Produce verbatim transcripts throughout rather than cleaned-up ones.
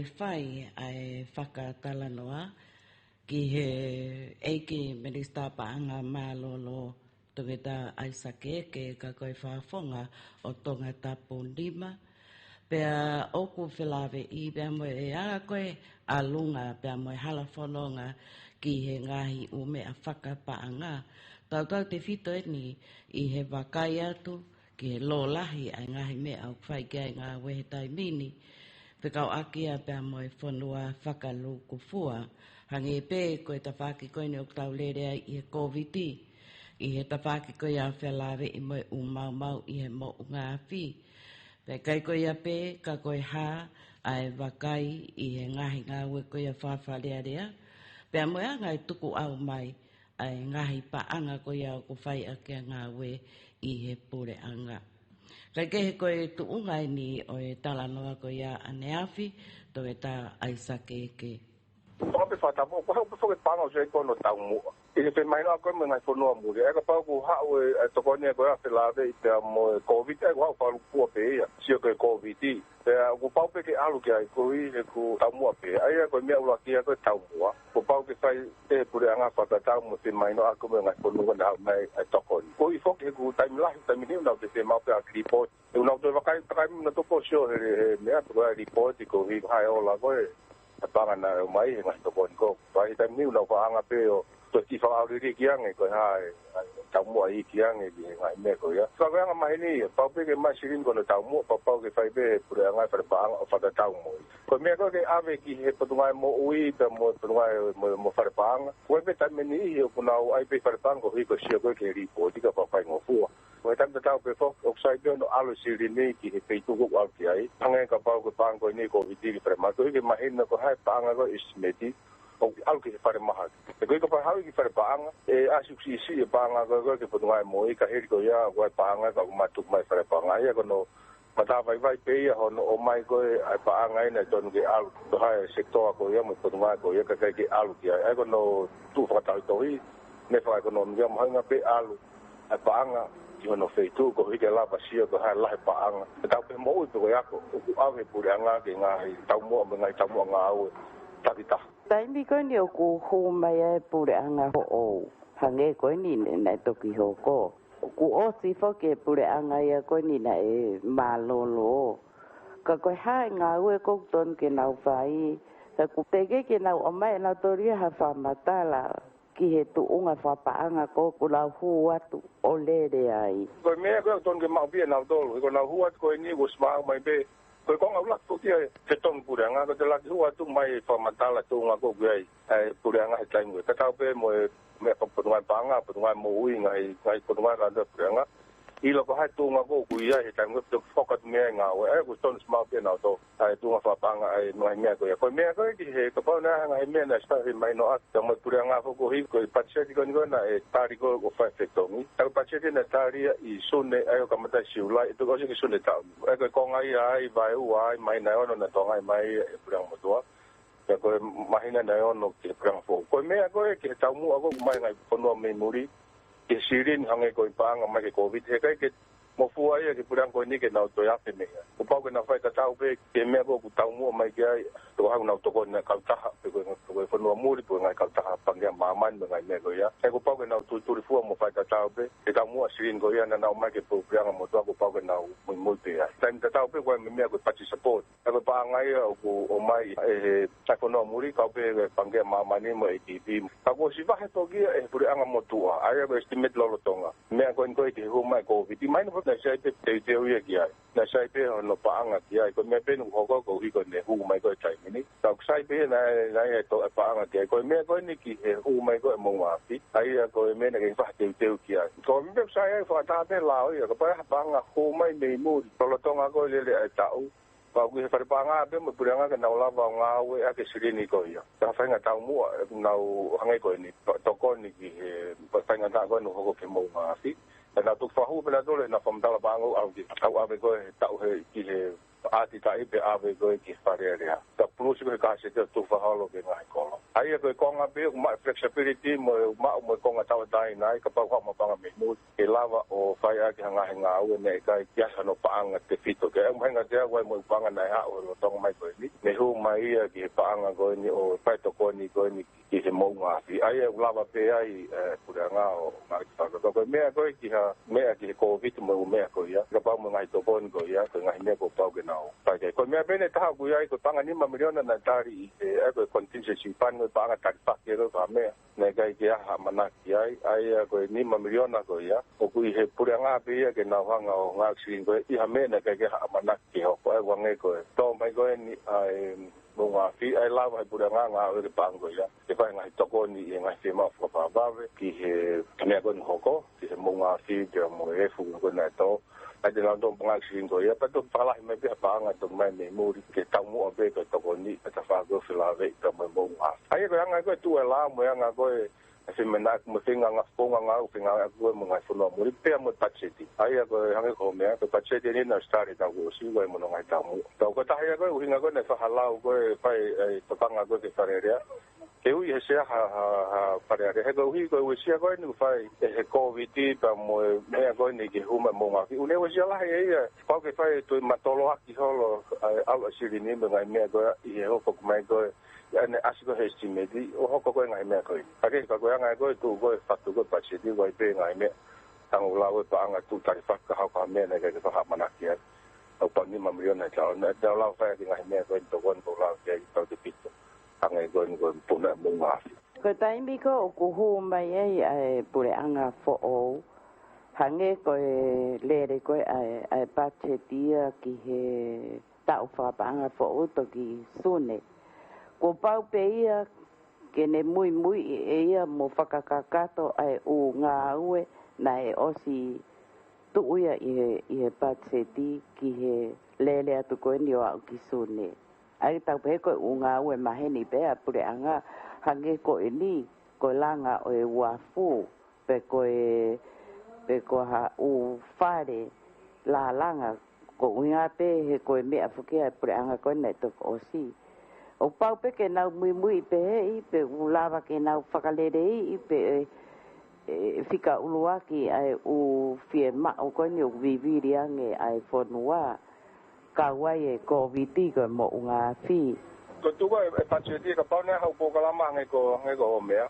fai ʻa e fakatalanoa ki he ʻEiki Minisitā Paʻanga Mālōlō, Toketā ʻAisake Eke, ka ko e fakafofonga ʻo Tongatapu nima. Pea ʻoku felāveʻi pea mo e anga ko ē ʻalunga pea mo e hala fononga ki he ngaahi ʻū meʻa fakapaʻanga. Tautautefito eni ʻi he vakai atu ki he lōlahi ʻa e ngaahi meʻa ʻoku fai ki ai e ngāue he taimi ni, fekauʻaki ia pea mo e fonua fakalūkufua. Hangē pē ko e tafaʻaki ko eni ʻoku tau lele ai ʻi he Kōviti, ʻi he tafaʻaki ko ia felāveʻi mo e ʻū maumau ʻi he moʻunga afi. Pea ʻikai ko ia pē, ka ko e hā ʻa e vakai ʻi he ngaahi ngāue ko ia fakaFale Alea, pea mo e anga e tukuʻau mai ʻa e ngaahi paʻanga ko ia ʻoku fai ʻaki ʻa e ngāue ʻi he puleʻanga. Kae kehe, ko e tuʻunga eni ʻo e talanoa ko ia ʻaneafi, Toketā ʻAisake Eke. Ko e pē fakatapu, ko e hā pē foki e paʻanga ʻoku ʻi ai ko hono taumuʻa ʻi he femahinoʻaki ko ē mo e ngaahi fonua muli. ʻE kapau ʻoku haʻu e, e tokoni ko ia felāveʻi pea mo e Kōviti, ʻe ʻoku haʻu fakalūkufua pē ia, sio ki he Kōviti. Pea kuo pau pē ke ʻalu ki ai koeʻuhi he ʻoku taumuʻa pē. ʻA ia ko e meʻa ʻuluaki ia ko e taumuʻa. Kuo pau ke fai ʻe he puleʻanga fakatatau mo e femahinoʻaki mo e ngaahi fonua naʻa nau haʻu mai ʻo tokoni. Koeʻuhi foki he ʻoku taimi lahi, taimi ni ʻoku nau teitei maʻu pē ʻa e lipooti. ʻOku nau toe vakai, vakai mo nau toko sio he, he meʻa, toko ʻa e lipooti koeʻuhi ko e hā e ola ko ē ʻa e paʻanga naʻe ʻomai he ngaahi tokoni ko ē. Pea ʻi he taimi ni ʻoku nau fakaʻanga pē ʻo toe kiʻi fakaʻauliliki ange ko e hā e, ʻa e taumuʻa iiki ange ki he ngaahi meʻa ko ia. Ka ko e anga maheni ia, pau pē ke ʻomai silini ko hono taumuʻa, pea pau ke fai pē ʻe he puleʻanga e fale paʻanga ʻo fakatatau mo ia. Ko e meʻa ko ē ke ʻave ki he Potungāue Moʻui pea mo e Potungāue mo, mo e Fale Paʻanga. Ko e pē taimi ni ʻi he ʻoku nau ʻai pē fale paʻanga koeʻuhi ko e sio ko ē ki he lipooti ka fakafaingofua. Ko e taimi tatau pē foki, ʻoku sai pē hono ʻalu e silini ki he feituʻu ʻoku ʻalu ki ai. Hangē kapau ko e paʻanga ko eni Kōviti ki fale mahaki, koeʻuhi ke mahino ko e hā e paʻanga ko ē ʻe ʻisimeti ʻoku ʻalu ki he fale mahaki. He koeʻuhi kapau ʻe haʻu ia ki fale paʻanga, ʻe ʻasi ʻoku siʻisiʻi e paʻanga ko ē, ko ē ki he Potungāue Moʻui, ka hili ko ia, ko e paʻanga ia ka ʻoku mātuku mai fale paʻanga. ʻA ia ko hono matavaivai pē ia hono ʻomai ko ē ʻa e paʻanga ia naʻe tonu ke ʻalu, ko e hā e sekitoa ko ia mo e potungāue ko ia ka ʻikai ke ʻalu ki ai. ʻA ia ko hono tuʻu fakatauhitohi mo e fakaʻekonōmika, mahuʻinga pē ʻalu ʻa e paʻanga ki hono feituʻu koeʻuhi ke lava sio ko e hā e lahi e paʻanga. Tatau pē he moʻui pe ko e ako, ʻoku ʻave ʻe he puleʻanga ki he ngaahi taumuʻa mo e ngaahi taumuʻa ngāue takitaha. Taimi ko eni ʻoku hū mai ai e puleʻanga foʻou, hangē ko eni naʻe, naʻe toki hoko. Kuo ʻosi foki e puleʻanga ia ko eni naʻe mālōlō. Ka ko e hā e ngāue ʻoku tonu ke nau fai, ka ʻoku teʻeki ke nau ʻomai ʻe nautolu ia ha fakamatala ki he tuʻunga fakapaʻanga ko ē ʻoku nau hū atu ʻo lele ai. Ko e meʻa ko ē ʻoku tonu ke maʻu pē ʻe nautolu, he ko ʻenau hū atu ko eni kuo ʻosi maʻu mai pē. Ko e konga ʻuluaki ko ia e fetongi puleʻanga, ko e toe laki hū atu mai e fakamatala tuʻunga ko ē ʻoku ʻi ai ʻa e puleʻanga he taimi ko ē. Tatau pē mo e meʻa faka-, Potungāue Paʻanga, Potungāue Moʻui, ngaahi, ngaahi potungāue kātoa ʻa e puleʻanga. ʻIlo ko e hā e tuʻunga ko ē ʻoku ʻi ai he taimi ko ē, pea toe foki atu mei ai e ngāue. ʻA ia kuo tonu ʻosi maʻu pē ʻe nautolu ʻa e tuʻunga fakapaʻanga ʻa e ngaahi meʻa ko ia. Ko e meʻa ko ē ki he, kapau naʻe ʻi ai ha ngaahi meʻa naʻe ʻosi taʻe mahino atu, pea mo e puleʻanga foki koeʻuhi ko e patiseti ko eni ko ē naʻe tali ko ē ʻo fai e fetongi. ʻA ia ko e patiseti naʻe tali ia ʻi Sune, ʻa ia ʻo kamata ʻi Siulai, ʻe toki ʻosi ki Sune taʻu ni. ʻA ia ko e konga ia ai, vaeua ai, māhina ʻe ono naʻe tokangaʻi mai ai ʻe he puleʻanga motuʻa. Pea ko e māhina naʻe ono ki he puleʻanga foʻou. Ko e meʻa ko ē ki he taumuʻa ko ē ʻoku ʻomai ʻe he ngaahi fonua mei muli ki he silini hangē ko e paʻanga mai ki he Kōviti, he ʻikai ke mofua ia ki he puleʻanga ko eni ke nau toe ʻave mei ai. Kuo pau ke nau fakatatau pē ki he meʻa ko ē ʻoku taumuʻa mai ki ai, pe ko e hā ʻoku nau tokoni ai, kautaha, pe ko e, pe ko e fonua muli, pe ko e ngaahi kautaha Pangikē ʻa Māmani, mo e ngaahi meʻa ko ia. He kuo pau ke nau tulitulifua mo fakatatau pē ki he taumuʻa silini ko ia naʻa nau ʻomai ki he puleʻanga motuʻa, kuo pau ke nau muimui pē ai. Taimi tatau pē ko e meʻa ko e budget support. ʻA ia ko e paʻanga ia ʻoku ʻomai ʻe he, ʻa e fonua muli, kau pē ʻe he Pangikē ʻa Māmani mo e ADB. Ka kuo ʻosi vahe toki ia ʻe he puleʻanga motuʻa, ʻa ia ko e estimate lolotonga. Meʻa ko eni ko ē ki he hū mai e Kōviti, mahino foki naʻe ʻosi ʻi ai pē teuteu ia ki ai. Naʻe ʻosi ʻi ai pē hono paʻanga ki ai. Ko e meʻa pē eni ʻoku hoko koeʻuhi ko ʻene hū mai ko ē he taimi ni. Ka ʻoku ʻosi ʻi ai pē ia naʻe, naʻe ʻi ai e toe paʻanga ki ai. Ko e meʻa ko eni ki he hū mai ko ē e moʻunga afi, ʻa ia ko e meʻa naʻe ʻikai ke vahe teuteu ki ai. Ko e meʻa pē ʻoku sai ai, fakatātā pē lao ia, kapau ʻe ʻi ai ha paʻanga hū mai mei muli lolotonga ko ē e lele ʻa e taʻu, pau ki he fale paʻanga pē mo e puleʻanga ke nau lava ʻo ngāueʻaki e silini ko ia. Ka ko e faʻahinga taumuʻa ʻoku nau hangē ko eni, pa-, tokoni ki he, pa-, faingataʻa ko ē ʻoku hoko ki he moʻunga afi. Ka nau toki fakahū pē nautolu ʻenau fakamatala paʻanga ʻo ʻave ki, ʻo ʻave ko ē he taʻu he, ki he ʻAtitaʻi pē ʻave ko ē ki Fale Alea. Ka pulusi ko e kāseti ʻo tufa holo ki he ngaahi kolo. ʻA ia ko e konga pē ʻoku maʻu e flexibility mo e maʻu mo e konga tauʻatāina ai kapau ʻoku haʻu mo e paʻanga mei muli. ʻE lava ʻo fai ʻaki ha ngaahi ngāue naʻe ʻikai ke ʻasi hano paʻanga tefito. Ke ʻai mo e hinga te au ai mo e paʻanga naʻe haʻu ʻo lolotonga mai ko eni. Mei he hū mai ia ki he paʻanga ko eni ʻo fai tokoni ko eni ki he moʻunga afi. ʻA ia ʻoku lava pē ai, ē, puleʻanga ʻo ngāue ki faka. Ko e meʻa ko ē ki ha, meʻa ki he Covid mo e meʻa ko ia. Kapau mo e ngaahi tokoni ko ia, ko e ngaahi meʻa kuo pau ke nau fai ki ai. Ko e meʻa pē ʻe taha ʻoku ʻi ai, ko e paʻanga nima miliona naʻe tali ʻi he, ē, ko e contingency fund, ko e paʻanga talifaki ē ko e meʻa naʻe ʻikai ke ʻi ai ha ʻamanaki ai. ʻA ia ko e nima miliona ko ia, ʻoku ʻi he puleʻanga pē ia ke nau hanga ʻo ngāue siʻi ko ē ʻi ha meʻa naʻe ʻikai ke ʻi ai ha ʻamanaki ke hoko. ʻA ia ʻoku hangē ko e tō mai ko eni ʻa e moʻunga afi, ʻa ia ʻe lava ʻe he puleʻanga ʻo ngāue ki he paʻanga ko ia ke fai e ngaahi tokoni ʻi he ngaahi fiemaʻu fakavavevave ki he meʻa ko eni ʻoku hoko, ki he moʻunga afi pea mo e efu ko ē naʻe tō. ʻA ia te nau tō mo e ngāue siʻi ko ia, pea toki fakalahi mai pē ha paʻanga toki mai mei muli ke taumuʻa pē ko e tokoni ʻa e tafaʻaki ʻo felāveʻi pea mo e moʻunga afi. ʻA ia ko e anga ko ē e tuʻu e lao mo e anga ko ē e feinga mo e feinga ngāue, feinga ngāue ʻa ko ē mo e ngaahi fonua muli pea mo e patiseti. ʻA ia ko e hangē ko e meʻa, ko e patiseti eni naʻe ʻosi tali he taʻu kuo ʻosi, ʻoku ʻi ai mo hono ngaahi taumuʻa. Ka ko e taha ia ko e ʻuhinga ko ē naʻe fakalau ko ē fai ʻa e tokanga ko ē ki Fale Alea. Ke ui he sea ha, ha, ha Fale Alea. He koeʻuhi ko e uesia ko eni ʻoku fai ʻe he Covid pea mo e meʻa ko eni ki he hū mai e moʻunga afi. ʻOku ne uesia lahi ʻe ia, pau ke fai e toe matoloaki holo ʻa e ʻalu ʻa e silini mo e ngaahi meʻa ko ē ʻi he hoko mai ko ē ʻa ʻene ʻasi ko ē he estimate ʻo hoko ko ē ngaahi meʻa ko ē. Ka ke ka ko e anga ko ē tuʻu ko ē fatu ko ē patiseti ʻoku ʻi ai pē ngaahi meʻa. Tango lau e paʻanga tuʻu talifaki ka hoko ha meʻa naʻe ʻikai ke fai ha ʻamanaki ai. ʻOku pau nima miliona ʻe tau, naʻe tau lau fai ʻaki ngaahi meʻa ko ē tokoni ko lau ki ai tau te pito. Hangē ko eni ko e puna e moʻunga afi. Ko e taimi ko ē ʻoku hū mai ai ʻa e puleʻanga foʻou, hangē ko e lele ko ē ʻa e, ʻa e patiseti ia ki he taʻu fakapaʻanga foʻou toki Sune. Kuo pau pē ia ke ne muimuiʻi ʻe ia mo fakakakato ʻa e ʻū ngāue naʻe ʻosi tuʻu ia ʻi he, ʻi he patiseti ki he lele atu ko eni ʻo aʻu ki Sune. ʻA ia tau pehē ko e ʻū ngāue maheni pē ʻa e puleʻanga, hangē ko eni, ko e langa ʻo e uafu, pe ko e, pe ko ha ʻū fale lālanga, ko e ʻuhinga pē he ko e meʻa foki ʻa e puleʻanga ko ē naʻe toki ʻosi. ʻOku pau pē ke nau muimui pē heʻi, pe ʻoku lava ke nau fakaleleiʻi pē ʻe, ʻe fika ʻuluaki ʻa e ʻū fiemaʻu ko eni ʻoku vivili ange ʻa e fonua. Kau ai e Covid ko e moʻunga afi. Ko e tuʻu ko ē e patiseti kapau naʻe haʻu polokalama hangē ko, hangē ko hoʻo meʻa,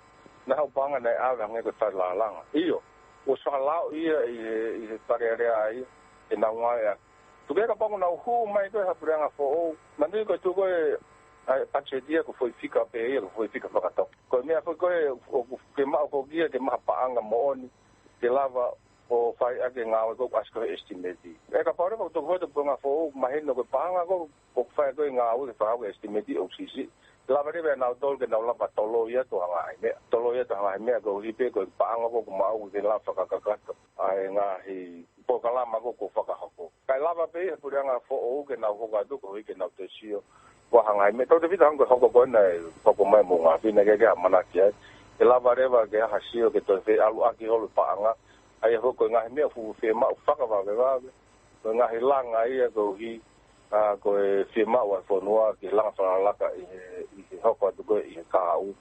naʻe haʻu paʻanga naʻe ʻave hangē ko e fale lālanga. ʻIo, ʻoku ʻosi fakalaoʻi ia ʻi he, ʻi he Fale Alea ai, ʻenau ngāue ʻaki. Tuku kehe kapau naʻa nau hū mai ko ē ha puleʻanga foʻou, manatuʻi ko e tuʻu ko ē ʻa e patiseti ia ko e foʻi fika pē ia, ko e foʻi fika fakatau. Ko e meʻa foki ko ē ʻoku ke maʻu foki ia ke maʻu ha paʻanga moʻoni, ke lava ʻo fai ʻaki e ngāue ko ē ʻoku ʻasi ko ē he estimate. ʻE kapau leva ʻoku toki hoko atu e puleʻanga foʻou, mahino ko e paʻanga ko ē ʻoku fai ko ē e ngāue ke fakahoko e estimate ʻoku siʻisiʻi. Lava leva ʻe nautolu ke nau lava toloi atu ha ngaahi meʻa. Toloi atu ha ngaahi meʻa koeʻuhi pē ko e paʻanga ko ē ʻoku maʻu ke lava fakakakato ʻa e ngaahi polokalama ko ē ʻoku fakahoko. Kae lava pē ʻe he puleʻanga foʻou ke nau hoko atu koeʻuhi ke nau toe sio. Ko e hā e ngaahi meʻa, tautefito hangē ko e hoko ko ē naʻe hoko mai e moʻunga afi naʻe ʻikai ke ʻi ai ha ʻamanaki ai. ʻE lava leva ke ʻi ai ha sio ke toe feʻaluʻaki holo e paʻanga. ʻA ia ko e ngaahi meʻa fuʻu fiemaʻu fakavavevave. Ko e ngaahi langa ia koeʻuhi, ā, ko e fiemaʻu ʻa e fonua ke langa fakalakalaka ʻi he, ʻi he hoko atu ko ē ʻi he kahaʻu.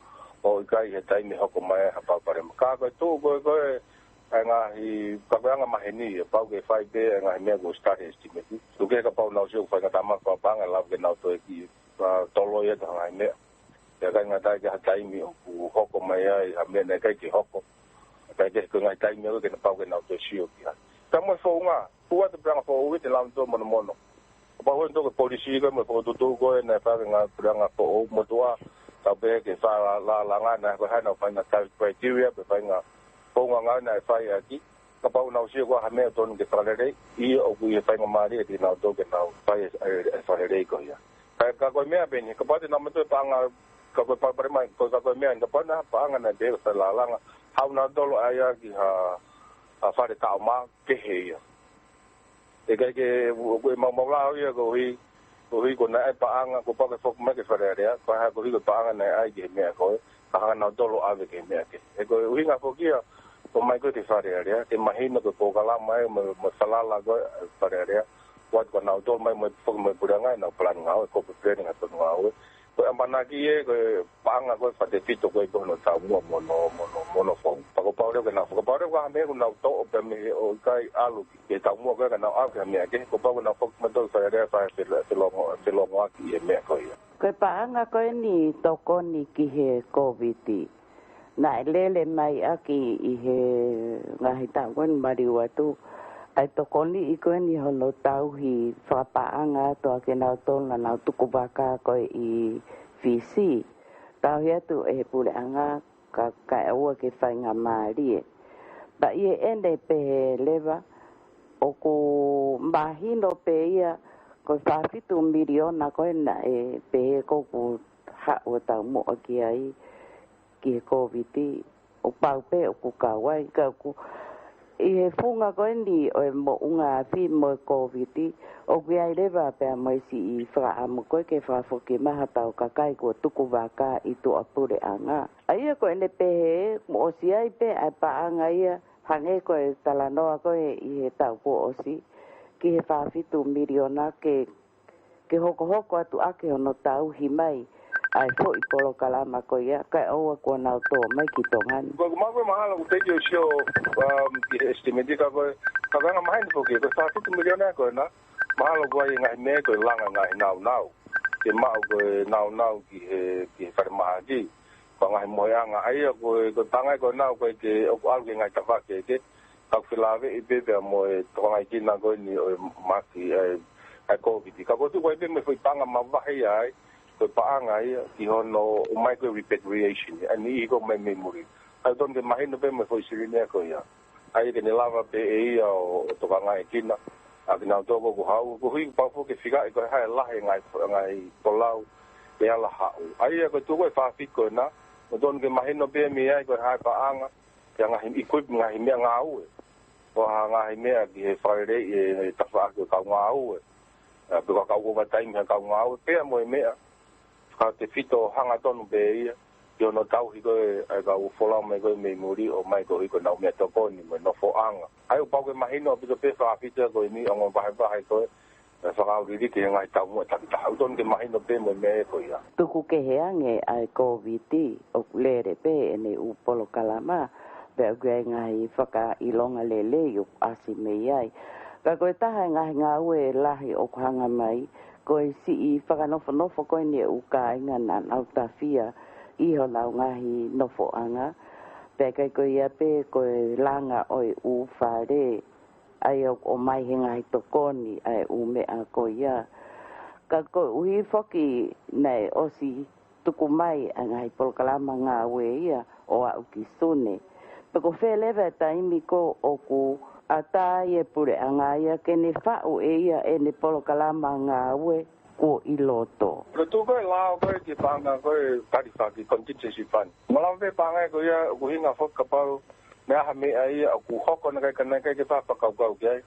ʻO ʻikai he taimi hoko mai ai ha palopalema. Ka ko e tuʻu ko ē ko ē ʻa e ngaahi, ka ko e anga maheni ia, pau ke fai pē ʻa e ngaahi meʻa ko e study estimate. Tuku kehe kapau naʻa nau sio ʻoku faingataʻa mai e paʻanga, lava ke nau toe kiʻi, ā, toloi atu ha ngaahi meʻa. ʻIkai ngata ai ki ha taimi ʻoku hoko mai ai ha meʻa naʻe ʻikai ke hoko. ʻIkai ke, ko e ngaahi taimi ia ko ē naʻe pau ke nau toe sio ki ai. Ka mo e founga, ʻoku ʻi ai e puleʻanga foʻou ʻi he lau tō monomono. Kapau ʻoku ʻi ai e polisi ko ē mo e fokotuʻutuʻu ko ē naʻe fai ʻe he ngaahi puleʻanga foʻou motuʻa, tau pehē ke fai e lālanga naʻe ko e hā ʻenau faʻahinga criteria pe faʻahinga founga ngāue naʻe fai ʻaki. Kapau naʻa nau sio ko e hā e meʻa ʻoku totonu ke fakaleleiʻi, ʻoku ʻi ai e faingamālie ʻiate kinautolu ke nau fai e, e, e fakalelei ko ia. Ka, ka ko e meʻa pē eni, kapau te nau metua e paʻanga, ka ko e palopalema, ko, ka ko e meʻa eni, kapau naʻe paʻanga naʻe pehē ko e fale lālanga, haʻu nautolu ʻa ia ki ha, ha fale taʻomaʻa kehe ia. ʻE ʻikai ke, ko e maumau lao ia koeʻuhi, koeʻuhi ko e naʻe paʻanga, kuo pau ke foki mai ki Fale Alea, ko e hā koeʻuhi ko e paʻanga naʻe ʻai ki he meʻa ko ē, ka hanga nautolu ʻo ʻave ki he meʻa kehe. He ko e ʻuhinga foki ia, ʻo mai ko ē ki Fale Alea, ke mahino ko e polokalama ē, mo, mo e falala ko ē ʻa Fale Alea, Kuo ʻoatu kia nautolu mai mo e foki mo e puleʻanga ʻenau palani ngāue, corporate planning ʻa e tonu ngāue. Ko e ʻamanaki ē, ko e paʻanga ko e fakatefito ko e ko hono taumuʻa mo hono, mo hono, mo hono founga. Pea kuo pau leva ke nau, kuo pau leva ko ha meʻa kuo nau toʻo pē mei he ʻoku ʻikai ʻalu ki he taumuʻa ko ē ka nau ʻalu ki ha meʻa kehe, kuo pau ke nau foki mai tonu fai lea fai felongo, felongoaki ʻi he meʻa ko ia. Ko e paʻanga ko eni tokoni ki he Kōviti, naʻe lele mai ʻaki ʻi he ngaahi taʻu ko eni maliu atu ʻa e tokoniʻi ko eni hono tauhi fakapaʻanga atu ʻa kinautolu naʻa nau tuku vaka ko ē ʻi Fisi. Tauhi atu ʻe he puleʻanga ka, kae ʻoua ke faingamālie. Pea ʻi heʻene pehē leva, ʻoku mahino pē ia ko e fā fitu miliona ko ē naʻe pehē ko ē kuo haʻu ʻo taumuʻa ki ai ki he Kōviti, ʻoku pau pē ʻoku kau ai, ka ʻoku ʻi he funga ko eni ʻo e moʻunga afi mo e Kōviti, ʻoku ʻi ai leva pea mo e siʻi fakaʻamu ko ē ke fakafoki mai haʻatau kakai kuo tuku vaka ʻi tuʻapuleʻanga. ʻA ia ko ʻene pehē, kuo ʻosi ʻi ai pē ʻa e paʻanga ia, hangē ko e talanoa ko ē ʻi he taʻu kuo ʻosi, ki he fā fitu miliona ke, ke hokohoko atu ʻaki hono tauhi mai ʻa e foʻi polokalama ko ia, kae ʻoua kuo nau tō mai ki Tonga ni. Ko ʻeku maʻu ko e mahalo ʻoku teʻeki ke u sio, um, ki he estimate ka ko e, ka ko e anga maheni foki, ko e fā fitu miliona ko ena, mahalo ko e ngaahi meʻa ko e langa ngaahi naunau. Ke maʻu ko e naunau ki he, ki he falemahaki. Ko e ngaahi mohenga, ʻa ia ko e, ko e paʻanga ko ena, ko e ke, ʻoku ʻalu ki he ngaahi tafaʻaki kehekehe, ka ʻoku felāveʻi pē pea mo e tokangaʻi kina ko eni ʻo e mahaki, ʻa e, ʻa e Kōviti. Ka ʻoku tuʻu ko ē pē mo e foʻi paʻanga mavahe ia ai, ko e paʻanga ia, ki hono ʻomai ko e repatriation, ʻa e niʻihi ko ē ʻomai mei muli. ʻOku totonu ke mahino pē mo e foʻi silini ko ia. ʻA ia ke ne lava pē ʻe ia ʻo, ʻo tokangaʻi kina ʻa kinautolu ko ē ʻoku haʻu, koeʻuhi kuo pau foki ke fikaʻi ko e hā e lahi e ngaahi, ngaahi folau ʻe ala haʻu. ʻA ia ko e tuʻu ko ē fā fitu ko ena, ʻoku totonu ke mahino pē mei ai ko e hā e paʻanga, ʻa e ngaahi equip, ngaahi meʻangāue. Ko ha ngaahi meʻa ki he fakalelei e, e tafaʻaki ʻo e kau ngāue. ʻA, pe ko e kau overtime ʻa e kau ngāue, pea mo e meʻa fakatefito hangatonu pē ia, ki hono tauhi ko ē ʻa e kau folau mai ko ē mei muli ʻo ʻomai koeʻuhi ko ʻenau meʻatokoni mo e nofoʻanga. ʻA ia ʻoku pau ke mahino ʻaupito pē fā fitu ko eni ongo vahevahe ko ē, ʻa e fakaʻauliliki he ngaahi taumuʻa takitaha. ʻOku totonu ke mahino pē mo e meʻa ko ia. Tuku kehe ange ʻa e Kōviti, ʻoku lele pē ʻene ʻū polokalama, pea ʻoku ʻi ai e ngaahi fakaʻilonga lelei ʻoku ʻasi mei ai. Ka ko e taha e ngaahi ngāue lahi ʻoku hanga mai, ko e siʻi fakanofonofo ko eni e ʻū kāinga naʻa nau tafia ʻi honau ngaahi nofoʻanga. Pea ʻikai ko ia pē ko e langa ʻo e ʻū fale, ʻa ia ʻoku ʻomai he ngaahi tokoni ʻa e ʻū meʻa ko ia. Ka koeʻuhi foki naʻe ʻosi tuku mai ʻa e ngaahi polokalama ngāue ia ʻo aʻu ki Sune. Pea ko fē leva e taimi ko ē ʻoku ʻatā ai e puleʻanga ia ke ne faʻu ʻe ia ʻene polokalama ngāue kuo ʻi loto. Ko e tuʻu ko ē lao ko ē ki he paʻanga ko ē talifaki contingency fund. Malava pē paʻanga ko ia ʻoku ʻuhinga foki kapau naʻe ʻi ai ha meʻa ia ʻoku hoko naʻe ʻikai, naʻe ʻikai ke fai ha fakakaukau ki ai.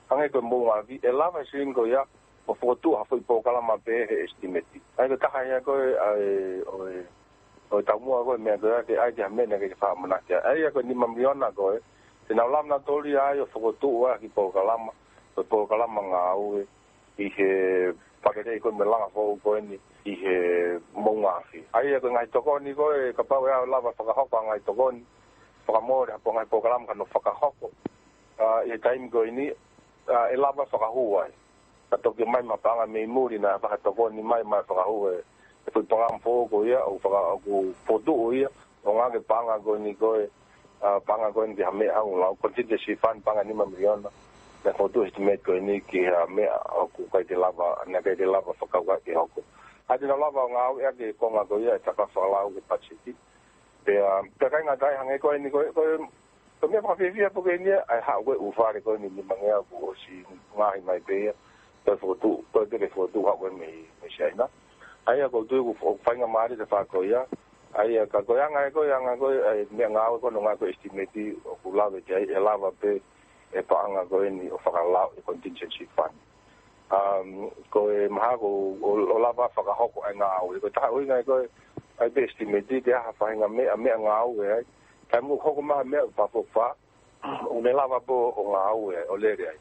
Hangē ko e moʻunga afi, ʻe lava e silini ko ia ʻo fokotuʻu ha foʻi polokalama pē he estimate. ʻA ia ko e taha ia ko ē ʻa e, ʻo e, ʻo e taumuʻa ko ē meʻa ko ē ke ʻai ki ha meʻa naʻe ʻikai ke fakaʻamanaki ai. ʻA ia ko e nima miliona ko ē, te nau lava nautolu ia ai ʻo fokotuʻu ʻa e kiʻi polokalama, ko e polokalama ngāue ʻi he fakalelei ko ē mo e langa foʻou ko eni ʻi he moʻunga afi. ʻA ia ko e ngaahi tokoni ko ē, kapau ʻe lava fakahoko ʻa e ngaahi tokoni, fakamole ha po ngaahi polokalama ka nau fakahoko, ʻa, ʻi he taimi ko eni, ʻa, ʻe lava fakahū ai. Ka toki ʻomai mo ha paʻanga mei muli naʻe fakatokoni mai mo fakahū e, e foʻi polokalama foʻou ko ia, ʻoku faka-, ʻoku fokotuʻu ia, ʻo ngāueʻaki e paʻanga ko eni ko ē, ʻa, paʻanga ko eni ki ha meʻa hangē ko e contingency fund paʻanga nima miliona, naʻe fokotuʻu he estimate ko eni ki ha meʻa ʻoku ʻikai ke lava, naʻe ʻikai ke lava fakakaukau ke hoko. ʻA ia te nau lava ʻo ngāueʻaki e konga ko ia e taka fakalau ki he patiseti. Pea, pea ʻikai ngata ai, hangē ko eni ko ē, ko e, ko e meʻa fakafiefia pē ko eni ia, ʻa e haʻu ko ē ʻū fale ko eni nimangeau kuo ʻosi ngaohi mai pē ia, ko e fokotuʻu, ko e peke fokotuʻu haʻu ko ē mei, mei Siaina. ʻA ia ʻoku ou tui ʻoku, ʻoku faingamālie e tafaʻaki ko ia. ʻA ia ka ko e anga ia ko e, anga ko ē, ʻa e meʻangāue ko ē ʻoku ngāueʻaki ko e estimate ʻoku lave ki ai, ʻe lava pē e paʻanga ko eni ʻo fakalao e contingency fund. Um, ko e mahalo ʻoku, ʻo, ʻo lava fakahoko ʻa e ngāue. Ko e taha ʻuhinga ia ko e, ʻai pē estimate ke ʻi ai ha faʻahinga meʻa, meʻangāue ai. Taimi ʻoku hoko mai ha meʻa ʻoku fakaʻofoʻofa, ʻoku ne lava pē ʻo ngāue ai, ʻo lele ai.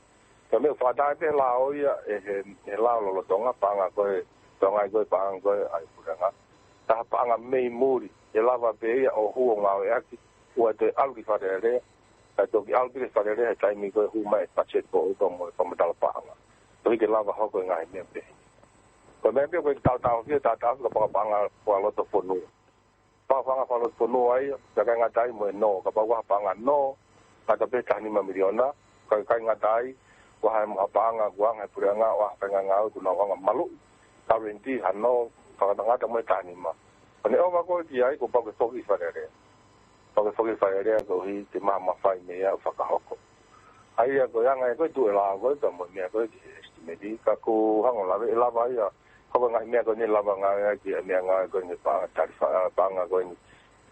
Ko e meʻa ʻoku fakaʻatā pē he lao ia, ʻe he, he lao lolotonga, paʻanga ko ē, Tonga ʻi ko ē, paʻanga ko ē ʻa e puleʻanga. Taha paʻanga mei muli, ʻe lava pē ia ʻo hū ʻo ngāueʻaki, ʻoua ʻe toe ʻalu ki Fale Alea, kae toki ʻalu pē ki Fale Alea he taimi ko ē hū mai e patiseti foʻou pea mo e fakamatala paʻanga. Tohi ke lava hoko e ngaahi meʻa pehē. Ko e meʻa pē ko e tautau ki, tautau ki he paʻanga fakalotofonua. Paʻanga fakalotofonua ia, ʻikai ngata ai mo e nō, kapau ʻoku ʻi ai ha paʻanga nō, ngata pē taha nima miliona, ʻikai, ʻikai ngata ai, ʻoku ʻi ai mo ha paʻanga ʻoku ʻoange ʻe he puleʻanga ʻo ha faʻahinga ngāue ʻoku nau ʻoange maluʻi, guarantee ha nō, fakatangata mo e taha nima. Ko ʻene ʻova ko ē ki ai, kuo pau ke foki ki Fale Alea. Pau ke foki ki Fale Alea koeʻuhi ke maʻu ha mafai mei ai ʻo fakahoko. ʻA ia ko e anga ia ko ē e tuʻu e lao ko ē, pea mo e meʻa ko ē ki he estimate, ka ʻoku ou hanga ʻo lave, ʻe lava ia, hoko e ngaahi meʻa ko eni, lava ngāueʻaki e meʻangāue ko eni, paʻanga talifa-, ʻa, paʻanga ko eni,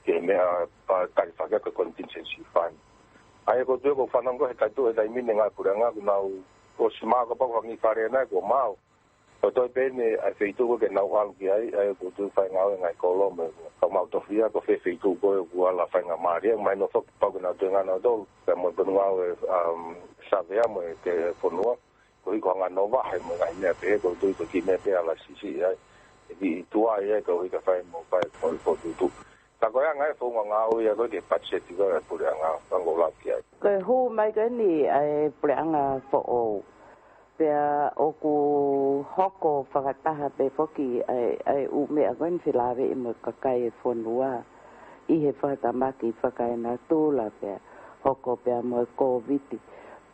ki he meʻa, ʻa, talifaki ko e contingency fund. ʻA ia ʻoku ou tui ʻoku fanongo he taimi, he taimi ni e ngaahi puleʻanga ʻoku nau ʻosi maʻu, kapau ko Fale Alea nai kuo maʻu. ʻO toe pē eni ʻa e feituʻu ko ē ke nau ʻalu ki ai, ʻa ia ʻoku ou tui ʻoku fai ngāue e ngaahi kolo mo e kau maʻu tofiʻa, ko fē feituʻu ko ē ʻoku ala faingamālie, mahino foki pau ke nau toe ngāue nautolu, pea mo e ponu ngāue, um, savea mo e kau fonua, koeʻuhi ko e hanga ʻo vahe mo e ngaahi meʻa pehē, ʻoku ou tui ko e kiʻi meʻa pē ʻe ala siʻisiʻi ai, ʻe kiʻi tuai ai, koeʻuhi ka fai mo fai ko e fokotuʻutuʻu. Ka ko e anga e founga ngāue ia ko ē ki he patiseti ko ē ʻa e puleʻanga, ka ʻoku ou lau ki ai. Ko e hū mai ko eni ʻa e puleʻanga foʻou. Pea ʻoku hoko fakataha pē foki ʻa e, ʻa e ʻū meʻa ko eni felāveʻi mo e kakai e fonua ʻi he fakatamaki fakaenatula pea hoko pea mo e Kōviti.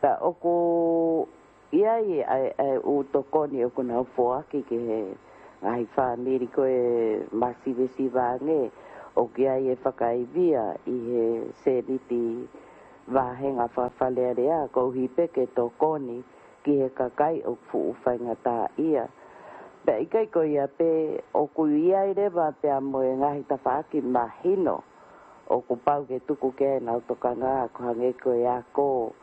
Pea ʻoku ʻi ai ʻa e, ʻa e ʻū tokoni ʻoku nau foaki ki he ngaahi fāmili ko ē masivesiva ange, ʻoku ʻi ai e fakaivia ʻi he sēniti vāhenga faka-Fale Alea, koeʻuhi pē ke tokoni ki he kakai ʻoku fuʻu faingataʻaʻia. Pea ʻikai ko ia pē, ʻoku ʻi ai leva pea mo e ngaahi tafaʻaki mahino ʻoku pau ke tuku ki ai ʻenau tokanga, ʻoku hangē ko e ako,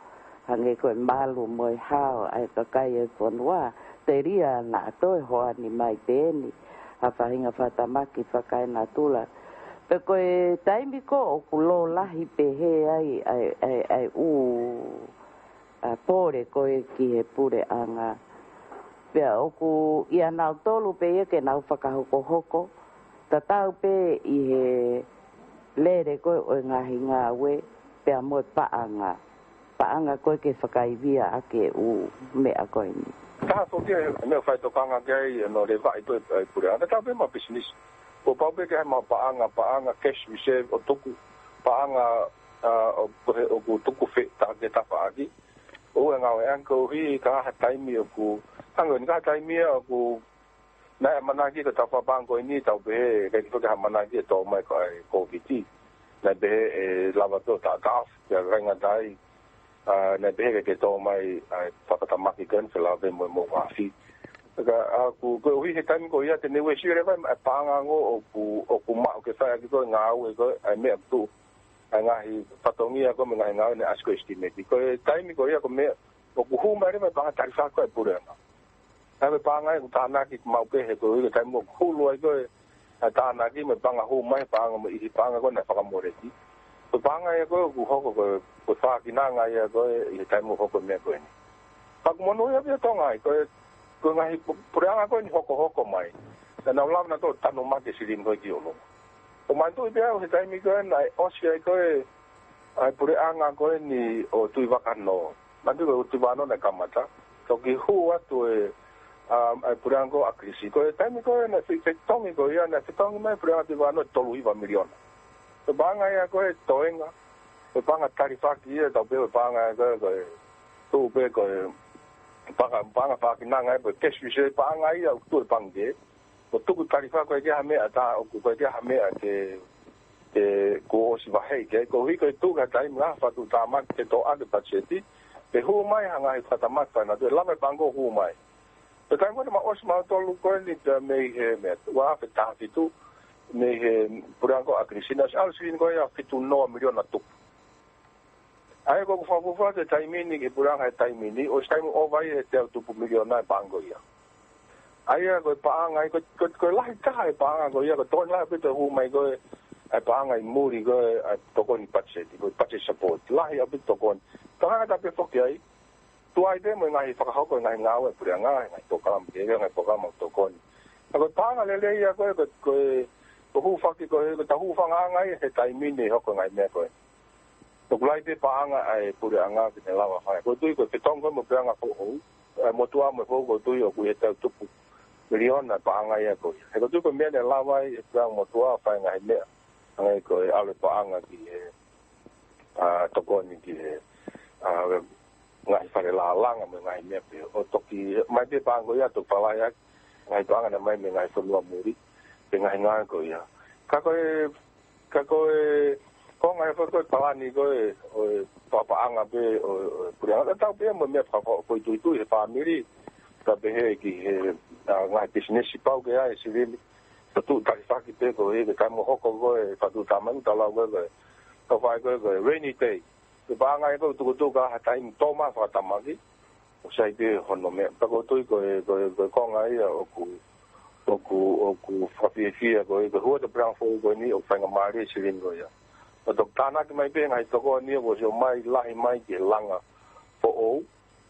hangē ko e malu mo e hao ʻa e kakai e fonua, telia naʻa toe hoani mai pē eni ha faʻahinga fakatamaki fakaenatula. Pea ko e taimi ko ē ʻoku lōlahi pehē ai ʻa e, ʻa e, ʻa e ʻū ʻa e pole ko ē ki he puleʻanga. Pea ʻoku ʻia nautolu pē ia ke nau fakahokohoko, tatau pē ʻi he lele ko ē ʻo e ngaahi ngāue, pea mo e paʻanga. Paʻanga ko ē ke fakaivia ʻaki e ʻū meʻa ko eni. Taha foki e meʻa ʻoku fai tokanga ki ai, ʻa e nō levaʻi ko ē ʻa e puleʻanga, tatau pē mo e pisinisi. Kuo pau pē ke ʻi ai mo e paʻanga, paʻanga cash reserve ʻo tuku, paʻanga, ʻa, ʻo, ko e, ʻoku tuku fē, ta, ke tafaʻaki. ʻOua ʻe ngāueʻaki koeʻuhi ka ʻi ai ha taimi ʻoku, hangē ko eni, ka ʻi ai ha taimi ia ʻoku, naʻe ʻamanaki ko e tau fakapaʻanga ko eni, tau pehē, ʻikai ke toe ʻi ai ha ʻamanaki ʻe tō mai ko ē ʻa e Kōviti. Naʻe pehē ʻe lava pē ʻo taʻataʻa, pea ʻikai ngata ai, ʻa, naʻe pehē ʻikai ke tō mai ʻa e fakatamaki ko eni felāveʻi mo e moʻunga afi. Ka, ʻa, ʻoku, koeʻuhi he taimi ko ia te ne uesia leva ʻa e paʻanga ko ē ʻoku, ʻoku maʻu ke fai ʻaki ko ē ngāue ko ē, ʻa e meʻa ʻoku tuʻu ʻa e ngaahi fatongia ko ē mo e ngaahi ngāue naʻe ʻasi ko e estimate. Ko e taimi ko ia ko e meʻa, ʻoku hū mai leva e paʻanga talifaki ko ē ʻa e puleʻanga. ʻA e paʻanga ia ʻoku tānaki maʻu pē he koeʻuhi ko e taimi ʻoku hulu ai ko ē ʻa e tānaki mo e paʻanga hū mai, paʻanga mo e ʻihi paʻanga ko ē naʻe fakamoleki. Ko e paʻanga ia ko ē ʻoku hoko ko e, ko e fakakinanga ia ko ē ʻi he taimi ʻoku hoko e meʻa ko eni. Ka ʻoku monūʻia pē ʻa Tonga ai, ko e, ko e ngaahi pu-, puleʻanga ko eni hokohoko mai. Naʻa nau lava nautolu ʻo tanumaki e silini ko ē ki ʻolunga. ʻO manatuʻi pē au he taimi ko ē naʻe ʻosi ai ko ē ʻa e puleʻanga ko eni ʻo Tuʻivakanō. Manatuʻi ko e Tuʻivakanō naʻe kamata. Toki hū atu e, ʻa, ʻa e puleʻanga ko ē ʻa ʻAkilisi. Ko e taimi ko ē naʻe fe-, fetongi ko ia, naʻe fetongi mai e puleʻanga Tuʻivakanō ʻe tolu hiva miliona. Ko e paʻanga ia ko ē toenga, ko e paʻanga talifaki ia, tau pehē ko e paʻanga ia ko ē, ko e, tuʻu pē ko e, paʻanga, paʻanga fakakinanga ia, ko e cash reserve, paʻanga ia ʻoku tuʻu he pangikē, ʻo tuku talifaki, ʻikai ke ʻi ai ha meʻa ta, ʻoku ʻikai ke ʻi ai ha meʻa ke, ke kuo ʻosi vaheʻi ki ai, koeʻuhi ko e tuʻu ki ha taimi ʻa e fakatuʻutāmaki ke toʻo ʻaki e patiseti, pea hū mai ha ngaahi fakatamaki fakaenatula, lava e paʻanga ʻo hū mai. Ko e taimi ko ē naʻa ma ʻosi mautolu ko eni pea mei he meʻa, ua afe taha fitu, mei he puleʻanga ko ē ʻa ʻAkilisi, naʻe ʻosi ʻalu e silini ko ia ʻe fitu noa miliona tupu. ʻA ia ko ʻeku fakafuofua ki he taimi ni, ki he puleʻanga he taimi ni, ʻosi taimi ʻova ai e teau tupu miliona e paʻanga ko ia. ʻA ia ko e paʻanga ia, ko, ko, ko e lahi taha e paʻanga ko ia, ko e tokoni lahi ʻaupito ʻe hū mai ko ē, ʻa e paʻanga ʻi muli ko ē, ʻa e tokoni patiseti, ko e budget support. Lahi ʻaupito tokoni. Tangata pē foki ai, Tuai pē mo e ngaahi fakahoko e ngaahi ngāue ʻa e puleʻanga, ngaahi polokalama kehekehe, ngaahi polokalama ʻoku tokoni. Ka ko e paʻanga lelei ia ko e, ko e, ko e, ko e hūfaki ko e, ko e tau hūfangaʻanga ia he taimi ni ʻe hoko e ngaahi meʻa ko ē. ʻOku lahi pē paʻanga ʻa e puleʻanga ke ne lava fai. ʻOku ou tui ko e fetongi ko ē mo e puleʻanga foʻou, ʻa e motuʻa mo e foʻou ʻoku ou tui ʻoku ʻi he tau tupu miliona paʻanga ia ko ia. He ʻoku ou tui ko e meʻa ne lava ai e puleʻanga motuʻa fai ngaahi meʻa. Hangē ko e ʻalu e paʻanga ki he, ʻa, tokoni ki he, ʻa, ngaahi fale lālanga mo e ngaahi meʻa pē. ʻO toki, mai pē paʻanga ko ia toki falai ʻaki, ngaahi paʻanga naʻe mai mei he ngaahi fonua muli, pe ngaahi ngāue ko ia. Ka ko e, ka ko e, ko e ngaahi fo ko e palani ko e, ʻo e papaʻanga pē, ʻo, ʻo e puleʻanga. Tatau pē mo e meʻa fakafoʻituitui he fāmili, ka pehē ki he, ʻa, ngaahi pisinisi pau ke ʻi ai e silini. Ka tuʻu talifaki pē ko e, ke kai mo hoko ko e, fatu tamanu talau ko e, ko e, ka fai ko e, ko e, rainy day. Ko e paʻanga ia ko e tukutuku ha taimi tō mai fakatamaki. ʻOku sai pē hono meʻa. Ka ʻoku ou tui ko e, ko e, ko e konga ia ʻoku, ʻoku, ʻoku fakafiefia ko e, ko e hū atu e puleʻanga foʻou ko eni ʻoku faingamālie e silini ko ia. ʻO toki tānaki mai pē ngaahi tokoni ia kuo ʻosi ʻomai lahi mai ki he langa foʻou.